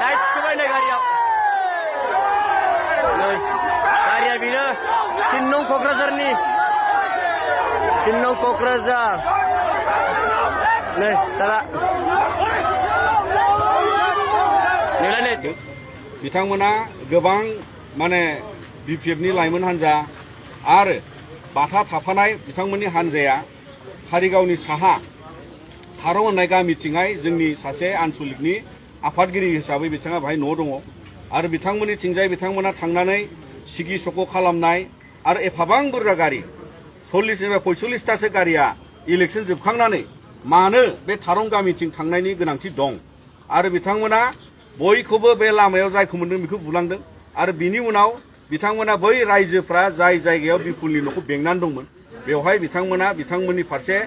light सिखोबाय नै गारियाव नै गारिया बेनो 3 नं क'क्राझारनि 3 नं क'क्राझार नै दादा नैलाय बिथांमोना गोबां माने बिपिएफनि लाइमोन हान्जा आरो बाथा थाफानाय बिथांमोननि हान्जाया कारिगावनि साहा थारं होननाय गामिथिंहाय जोंनि सासे आन्सलिकनि आफादगिरि हिसाबै बिथाङा बाहाय न' दङ आरो बिथांमोननिथिंजाय बिथांमोना थांनानै सिगि सख' खालामनाय आरो एफाबां बुरजा गारि 40निफ्राय 45थासो गारिया इलेक्सन जोबखांनानै मानो बे थारं गामिथिं थांनायनि गोनांथि दं आरो बिथांमोना बयखौबो बे लामायाव जायखौ मोन्दों बेखौ बुलांदों आरो बिनि उनाव बिथांमोना बै रायजोफ्रा जाय जायगायाव बिपुलनि न'खौ बेंनानै दंमोन बेवहाय बिथांमोना बिथांमोननि फारसे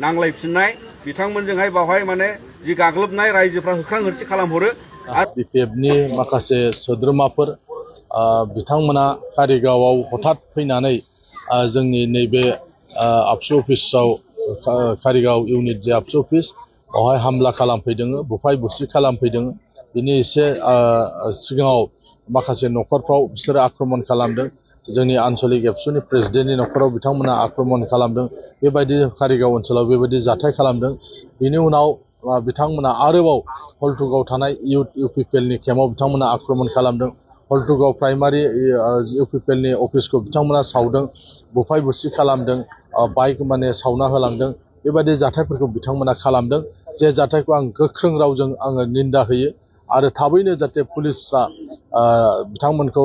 नांलायफिननाय बिथांमोनजोंहाय बावहाय माने जि गाग्लोबनाय रायजोफ्रा होख्रां होरसि खालामहरो बिपिएफनि माखासे सोद्रोमाफोर बिथांमोना कारिगावआव हठात फैनानै जोंनि नैबे आबसु अफिसाव कारिगाव इउनिट जे आबसु अफिस बेवहाय हामला खालामफैदों बुफाय बुसि खालामफैदों बिनि एसे सिगाङाव माखासे न'खरफ्राव बिसोरो आक्रमण खालामदों जोंनि आन्चलिक एबसुनि प्रेसिडेन्टनि न'खराव बिथांमोना आक्रमण खालामदों बेबायदि कारिगाव ओनसोलाव बेबायदि जाथाय खालामदों बिनि उनाव बिथांमोना आरोबाव हल्टुगाव थानाय इउपिपिएलनि केम्पआव बिथांमोना आक्रमण खालामदों हल्टुगाव प्राइमारि इउपिपिएलनि अफिसखौ बिथांमोना सावदों बुफाय बुसि खालामदों बाइक माने सावना होलांदों बेबायदि जाथायफोरखौ बिथांमोना खालामदों जे जाथायखौ आं गोख्रों रावजों आङो निन्दा होयो आरो थाबैनो जाहाथे पुलिसआ बिथांमोनखौ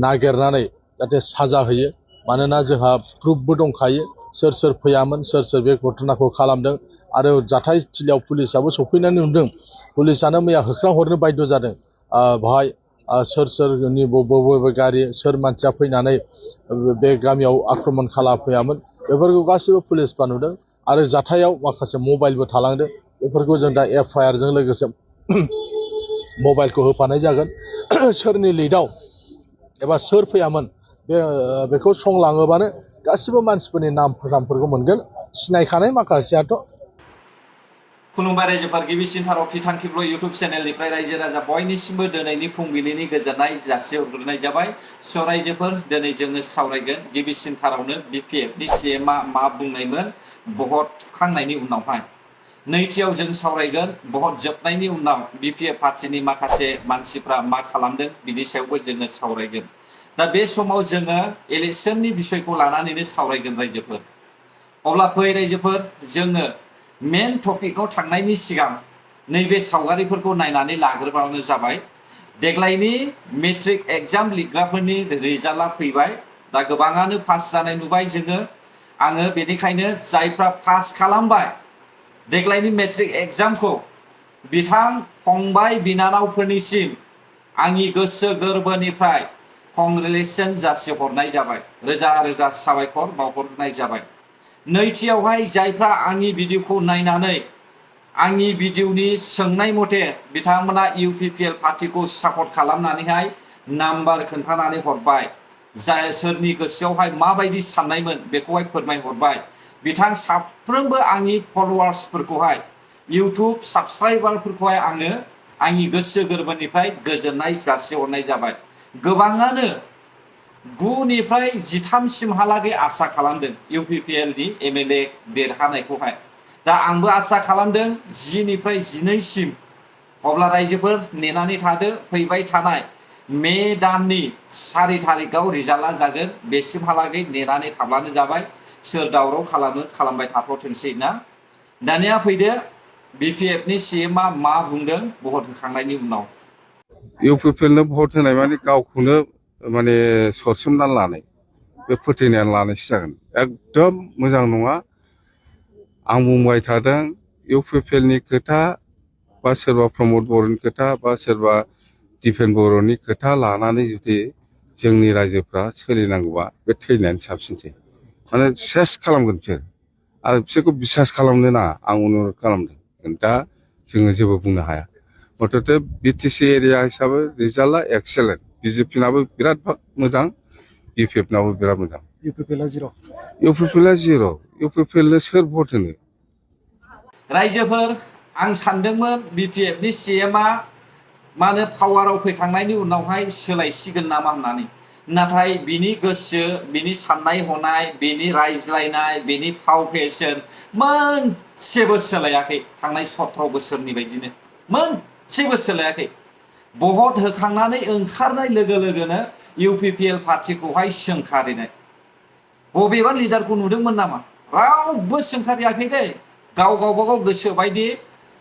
नागिरनानै जाहाथे साजा होयो मानोना जोंहा प्रुफबो दंखायो सोर सोर फैयामोन सोर बे घटनाखौ खालामदों आरो जाथाय थिलियाव पुलिसआबो सफैनानै नुदों पुलिसआनो मैया होख्रां हरनो बाध्य जादों बेवहाय सोरनि बबे गारि सोर मानसिया फैनानै बे गामियाव आक्रमण खालामफैयामोन बेफोरखौ गासैबो पुलिसफ्रा नुदों आरो जाथायाव माखासे मबाइलबो थालांदों बेफोरखौ जों दा एफआइआर जों लोगोसे मबाइलखौ होफानाय जागोन सोरनि लिडआव एबा सोर फैयामोन बेखौ संलाङोबानो गासिबो मानसिफोरनि नामफोरखौ मोनगोन सिनायखानाय माखासेयाथ' खुलुमबाय रायजोफोर गिबिसिनथाराव फिथांखिब्ल इउटुब चेनेलनिफ्राय रायजो राजा बयनिसिमबो दिनैनि फुंबिलिनि गोजोननाय जासिहरग्रोनाय जाबाय स' रायजोफोर दिनै जोङो सावरायगोन गिबिसिनथारावनो बिपिएफनि सिएमआ मा बुंनायमोन भट थुखांनायनि उनावहाय नैथियाव जों सावरायगोन भट जोबनायनि उनाव बिपिएफ पार्टिनि माखासे मानसिफ्रा मा खालामदों बिनि सायावबो जोङो सावरायगोन दा बे समाव जोङो इलेक्सननि बिसयखौ लानानैनो सावरायगोन रायजोफोर अब्ला फै रायजोफोर जोङो मेन टपिकआव थांनायनि सिगां नैबे सावगारिफोरखौ नायनानै लाग्रोबानो जाबाय देग्लायनि मेट्रिक एग्जाम लिरग्राफोरनि रिजाल्टआ फैबाय दा गोबाङानो पास जानाय नुबाय जोङो आङो बेनिखायनो जायफ्रा पास खालामबाय देग्लायनि मेट्रिक एग्जामखौ बिथां फंबाय बिनानावफोरनिसिम आंनि गोसो गोरबोनिफ्राय कंग्रेचुलेसन जासिहरनाय जाबाय रोजा रोजा साबायखर बावहरनाय जाबाय नैथियावहाय जायफ्रा आंनि भिडिअखौ नायनानै आंनि भिडिअनि सोंनाय मथे बिथांमोना इउपिपिएल पार्टिखौ सापर्ट खालामनानैहाय नाम्बार खोन्थानानै हरबाय जाय सोरनि गोसोआवहाय माबायदि साननायमोन बेखौहाय फोरमायहरबाय बिथां साफ्रोमबो आंनि फलोवार्सफोरखौहाय इउटुब साबस्क्राइबारफोरखौहाय आङो आंनि गोसो गोरबोनिफ्राय गोजोननाय जासिहरनाय जाबाय गोबाङानो 9 निफ्राय 13 सिमहालागै आसा खालामदों इउपिपिएलनि एमएलए देरहानायखौहाय दा आंबो आसा खालामदों 10 निफ्राय 12 सिम अब्ला रायजोफोर नेनानै थादो फैबाय थानाय मे दाननि 4 तारिखआव रिजाल्टआ जागोन बेसिमहालागै नेनानै थाब्लानो जाबाय सोर दावराव खालामो खालामबाय थाथ'थोंसै ना दानिया फैदो बिपिएफनि सिएमआ मा बुंदों भट होखांनायनि उनाव इउपिपिएलनो भट होनाय माने गावखौनो माने सरसोमना लानाय बे फोथायनानै लानायसो जागोन एकदम मोजां नङा आं बुंबाय थादों इउपिपिएलनि खोथा बा सोरबा प्रमद बर'नि खोथा बा सोरबा दिपेन बर'नि खोथा लानानै जुदि जोंनि रायजोफ्रा सोलिनांगौबा बे थैनायानो साबसिनसै माने सेस खालामगोन बिसोर आरो बिसोरखौ बिसास खालामनो नाङा आं अनुरद खालामदों दा जोङो जेबो बुंनो हाया मथथे बिटिसि एरिया हिसाबै रिजाल्टआ एक्सेलेन्ट बिजेपिनाबो बिराद मोजां बिपिएफनाबो बिराद मोजां इउपिपिएलआ जिर' इउपिपिएलनो सोर भट होनो रायजोफोर आं सानदोंमोन बिपिएफनि सिएमआ मा होनो पावाराव फैखांनायनि उनावहाय सोलायसिगोन नामा होननानै नाथाय बिनि गोसो बिनि साननाय हनाय बिनि रायज्लायनाय बिनि फाव फेशन मोनसेबो सोलायाखै थांनाय 17 बोसोरनि बायदिनो मोनसेबो सोलायाखै भट होखांनानै ओंखारनाय लोगो लोगोनो UPPL पार्टिखौहाय सोंखारिनाय बबेबा लिडारखौ नुदोंमोन नामा रावबो सोंखारियाखै दे गावबागाव गोसो बायदि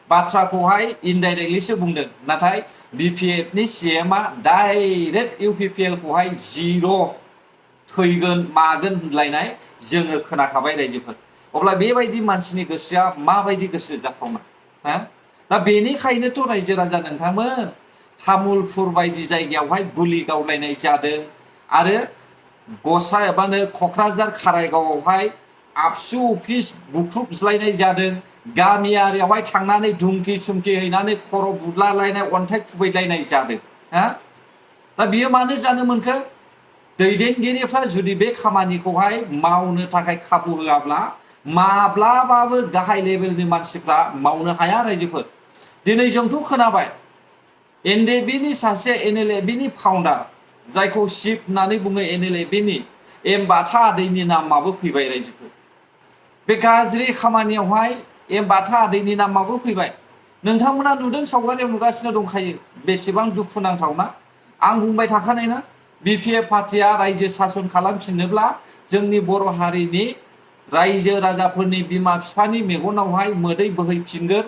बाथ्राखौहाय इनडाइरेक्टलिसो बुंदों नाथाय BPF नि CMआ डाइरेक्ट UPPL खौहाय जिर' थैगोन मागोन होनलायनाय जोङो खोनाखाबाय रायजोफोर अब्ला बेबायदि मानसिनि गोसोआ माबायदि गोसो जाथावना हा दा बेनिखायनोथ' रायजो राजा नोंथांमोन तामुलपुर बायदि जायगायावहाय गुलि गावलायनाय जादों आरो गसा एबानो क'क्राझार कारायगावआवहाय आबसु अफिस बुख्रुबज्लायनाय जादों गामियारियावहाय थांनानै धुमकि सुमकि हैनानै खर' बुदलालायनाय अन्थाइ खुबैलायनाय जादों हा दा बियो मानो जानो मोनखो दैदेनगिरिफ्रा जुदि बे खामानिखौहाय मावनो थाखाय खाबु होआब्ला माब्लाबाबो गाहाय लेभेलनि मानसिफ्रा मावनो हाया रायजोफोर दिनै जोंथ' खोनाबाय NDB नि सासे NLAB नि फाउन्डार जायखौ शिब होननानै बुङो NLAB नि एम बाथा आदैनि नामाबो फैबाय रायजोफोर बे गाज्रि खामानियावहाय एम बाथा आदैनि नामाबो फैबाय नोंथांमोना नुदों सावगारियाव नुगासिनो दंखायो बेसेबां दुखुनांथावना आं बुंबाय थाखानाय ना BPF पार्टिया रायजो सासन खालामफिननोब्ला जोंनि बर' हारिनि रायजो राजाफोरनि बिमा बिफानि मेगनावहाय मोदै बोहैफिनगोन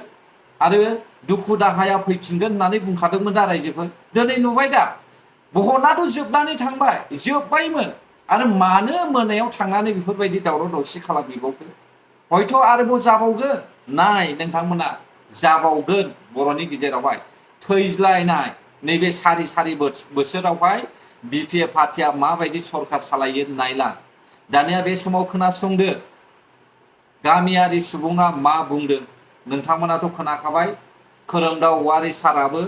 आरो दुखु दाहाया फैफिनगोन होननानै बुंखादोंमोन दा रायजोफोर दिनै नुबाय दा बहनाथ' जोबनानै थांबाय जोबबायमोन आरो मानो मोनायाव थांनानै बेफोरबायदि दावराव दावसि खालामहैबावखो हयथ' आरोबाव जाबावगोन नाय नोंथांमोना जाबावगोन बर'नि गेजेरावहाय थैज्लायनाय नैबे सारि सारि बोसोरावहाय BPF पार्टिया माबायदि सरकार सालायो नायला दानिया बे समाव खोनासंदो गामियारि सुबुङा मा बुंदों नोंथांमोनाथ' खोनाखाबाय खोरोमदाव वारि साराबो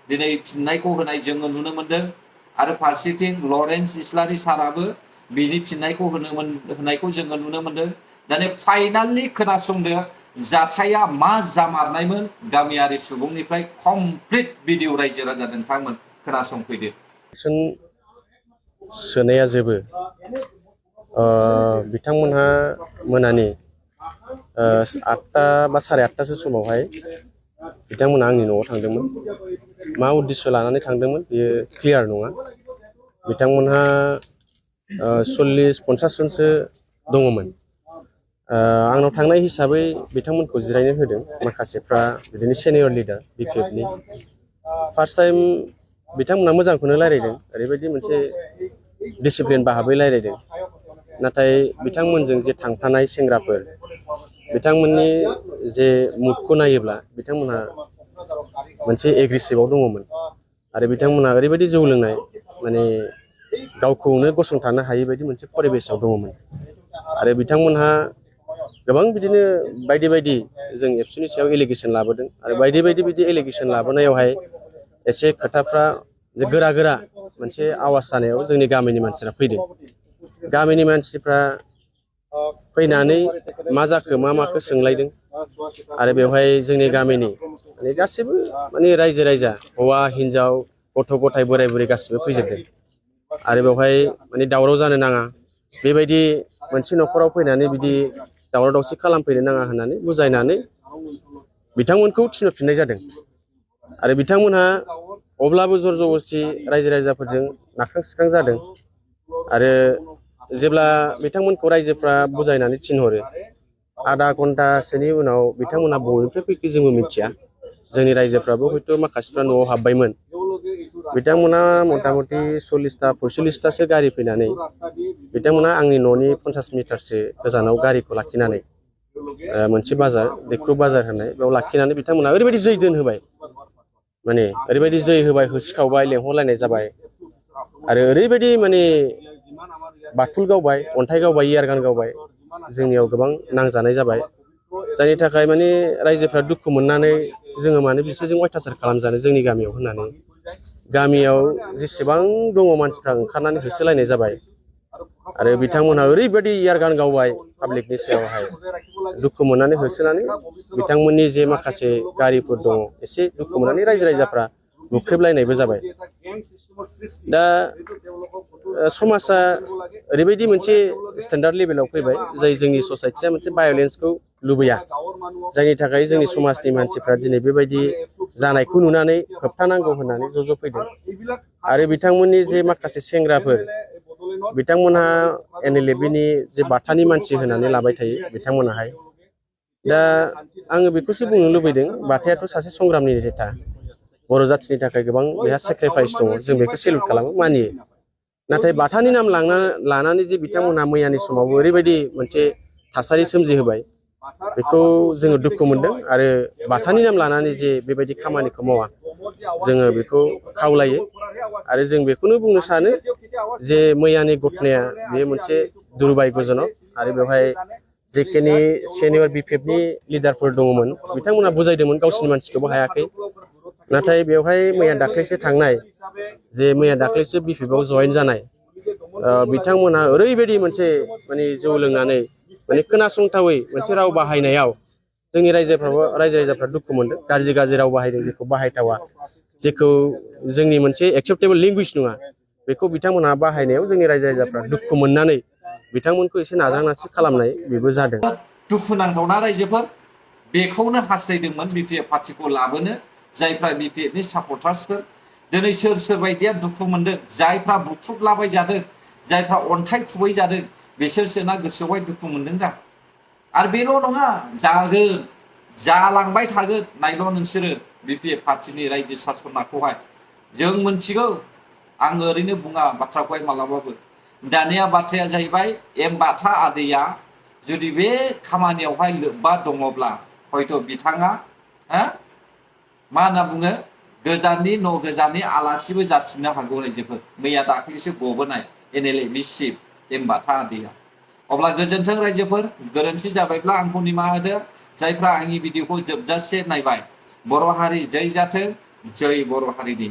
दिनै फिननायखौ होनाय जोङो नुनो मोनदों आरो फारसेथिं लरेन्स इस्लारि साराबो बिनि फिननायखौ होनायखौ जोङो नुनो मोनदों दाने फाइनालि खोनासंदो जाथाया मा जामारनायमोन गामियारि सुबुंनिफ्राय कमप्लिट भिडिअ रायजो राजा नोंथांमोन खोनासंफैदो सोनाया जोबो बिथांमोनहा मोनानि 8टा बा 8:30 समावहाय बिथांमोनहा आंनि न'आव थांदोंमोन मा उद्देश्य लानानै थांदोंमोन बेयो क्लियार नङा बिथांमोनहा 40-50 जनसो दङमोन आंनाव थांनाय हिसाबै बिथांमोनखौ जिरायनो होदों माखासेफ्रा बिदिनो सिनियर लिडार BPF नि फार्स्ट टाइम बिथांमोनहा मोजांखौनो रायलायदों ओरैबायदि मोनसे डिसिप्लिन भाबै रायलायदों नाथाय बिथांमोनजों जे थांफानाय सेंग्राफोर बिथांमोननि जे मुडखौ नायोब्ला बिथांमोनहा मोनसे एग्रेसिभआव दङमोन आरो बिथांमोनहा ओरैबायदि जौ लोंनाय माने गावखौनो गसंथानो हायै बायदि मोनसे परिबेसाव दङमोन आरो बिथांमोनहा गोबां बिदिनो बायदि बायदि जों एबसुनि सायाव एलिगेसन लाबोदों आरो बायदि बायदि बिदि एलिगेसन लाबोनायावहाय एसे खोथाफ्रा गोरा गोरा मोनसे आवाज जानायाव जोंनि गामिनि मानसिफ्रा फैदों गामिनि मानसिफ्रा फैनानै मा जाखो मा माखो सोंलायदों आरो बेवहाय जोंनि गामिनि माने गासिबो माने रायजो राजा हौवा हिनजाव गथ' गथाय बोराय बुरै गासिबो फैजोबदों आरो बेवहाय माने दावराव जानो नाङा बेबायदि मोनसे न'खराव फैनानै बिदि दावराव दावसि खालामफैनो नाङा होननानै बुजायनानै बिथांमोनखौ थिनहरफिननाय जादों आरो बिथांमोनहा अब्लाबो जर जबस्ति रायजो राजाफोरजों नाख्रां सिख्रां जादों आरो जेब्ला बिथांमोनखौ रायजोफ्रा बुजायनानै थिनहरो आधा घन्टासोनि उनाव बिथांमोनहा बबेनिफ्राय फैखो जोंबो मिथिया जोंनि रायजोफ्राबो हयथ' माखासेफ्रा न'आव हाबबायमोन बिथांमोना मथा मथि 40-45टासो गारि फैनानै बिथांमोना आंनि न'नि 50 मिटारसो गोजानाव गारिखौ लाखिनानै मोनसे बाजार दैख्रु बाजार होनाय बेयाव लाखिनानै बिथांमोना ओरैबायदि जै दोनहोबाय माने ओरैबायदि जै होबाय होसिखावबाय लेंहरलायनाय जाबाय आरो ओरैबायदि माने बाथुल गावबाय अन्थाइ गावबाय इयारगान गावबाय जोंनियाव गोबां नांजानाय जाबाय जायनि थाखाय माने रायजोफ्रा दुखु मोननानै जोङो माने बिसोरजों अयथासार खालामजानो जोंनि गामियाव होननानै गामियाव जेसेबां दङ मानसिफ्रा ओंखारनानै होसोलायनाय जाबाय आरो बिथांमोनहा ओरैबायदि इयारगान गावबाय पाब्लिकनि सायावहाय दुखु मोननानै होसोनानै बिथांमोननि जे माखासे गारिफोर दङ एसे दुखु मोननानै रायजो राजाफ्रा बुख्रेबलायनायबो जाबाय दा समाजा ओरैबायदि मोनसे स्टेन्डार्ड लेभेलाव फैबाय जाय जोंनि ससाइटिया मोनसे भायलेन्सखौ लुबैया जायनि थाखाय जोंनि समाजनि मानसिफ्रा दिनै बेबायदि जानायखौ नुनानै होबथानांगौ होननानै ज' फैदों आरो बिथांमोननि जे माखासे सेंग्राफोर बिथांमोनहा NLFनि जे बाथानि मानसि होनानै लाबाय थायो बिथांमोनाहाय दा आङो बेखौसो बुंनो लुबैदों बाथायाथ' सासे संग्रामनि नेता बर' जाथिनि थाखाय गोबां बेहा सेक्रिफाइस दङ जों बेखौ सेलुट खालामो मानियो नाथाय बाथानि नाम लानानै जे बिथांमोनहा मैयानि समावबो ओरैबायदि मोनसे थासारि सोमजिहोबाय बेखौ जोङो दुखु मोनदों आरो बाथानि नाम लानानै जे बेबायदि खामानिखौ मावा जोङो बेखौ खावलायो आरो जों बेखौनो बुंनो सानो जे मैयानि घटनाया बेयो मोनसे दुर्भाग्यजनक आरो बेवहाय जेखिनि सेनियर BPFनि लिडारफोर दङमोन बिथांमोनहा बुजायदोंमोन गावसिनि मानसिखौबो हायाखै नाथाय बेवहाय मैया दाख्लैसो थांनाय जे मैया दाख्लैसो BPFआव जयेन जानाय बिथांमोनहा ओरैबायदि मोनसे माने जौ लोंनानै माने खोनासंथावै मोनसे राव बाहायनायाव जोंनि रायजो राजाफ्रा दुखु मोनदों गाज्रि राव बाहायदों जेखौ बाहायथावा जेखौ जोंनि मोनसे एक्सेप्टेबल लेंगुवेज नङा बेखौ बिथांमोनहा बाहायनायाव जोंनि रायजो राजाफ्रा दुखु मोननानै बिथांमोनखौ एसे नाजानासो खालामनाय बेबो जादों दुखु नांथावना रायजोफोर बेखौनो हास्थायदोंमोन BPF पार्टिखौ लाबोनो जायफ्रा BPFनि सापर्टार्सफोर दिनै सोर बायदिया दुखु मोनदों जायफ्रा बुख्रुबलाबाय जादों जायफ्रा अन्थाइ खुबै जादों बिसोरसोना गोसोआवहाय दुखु मोनदों दा आरो बेल' नङा जागोन जालांबाय थागोन नायल' नोंसोरो BPF पार्टिनि रायजो सासनाखौहाय जों मोनथिगौ आं ओरैनो बुङा बाथ्राखौहाय मालाबाबो दानिया बाथ्राया जाहैबाय बाथा आदैया जुदि बे खामानियावहाय लोब्बा दङब्ला हयथ' बिथाङा मा होनना बुङो गोजाननि गोजाननि आलासिबो जाफिननो हागौ रायजोफोर मैया दाख्लैसो गबोनाय NLFनि चिफ बाथा आदैया अब्ला गोजोन्थों रायजोफोर गोरोन्थि जाबायब्ला आंखौ निमाहा होदो जायफ्रा आंनि भिडिअखौ जोबजासे नायबाय बर' हारि जै जाथों जै बर' हारिनि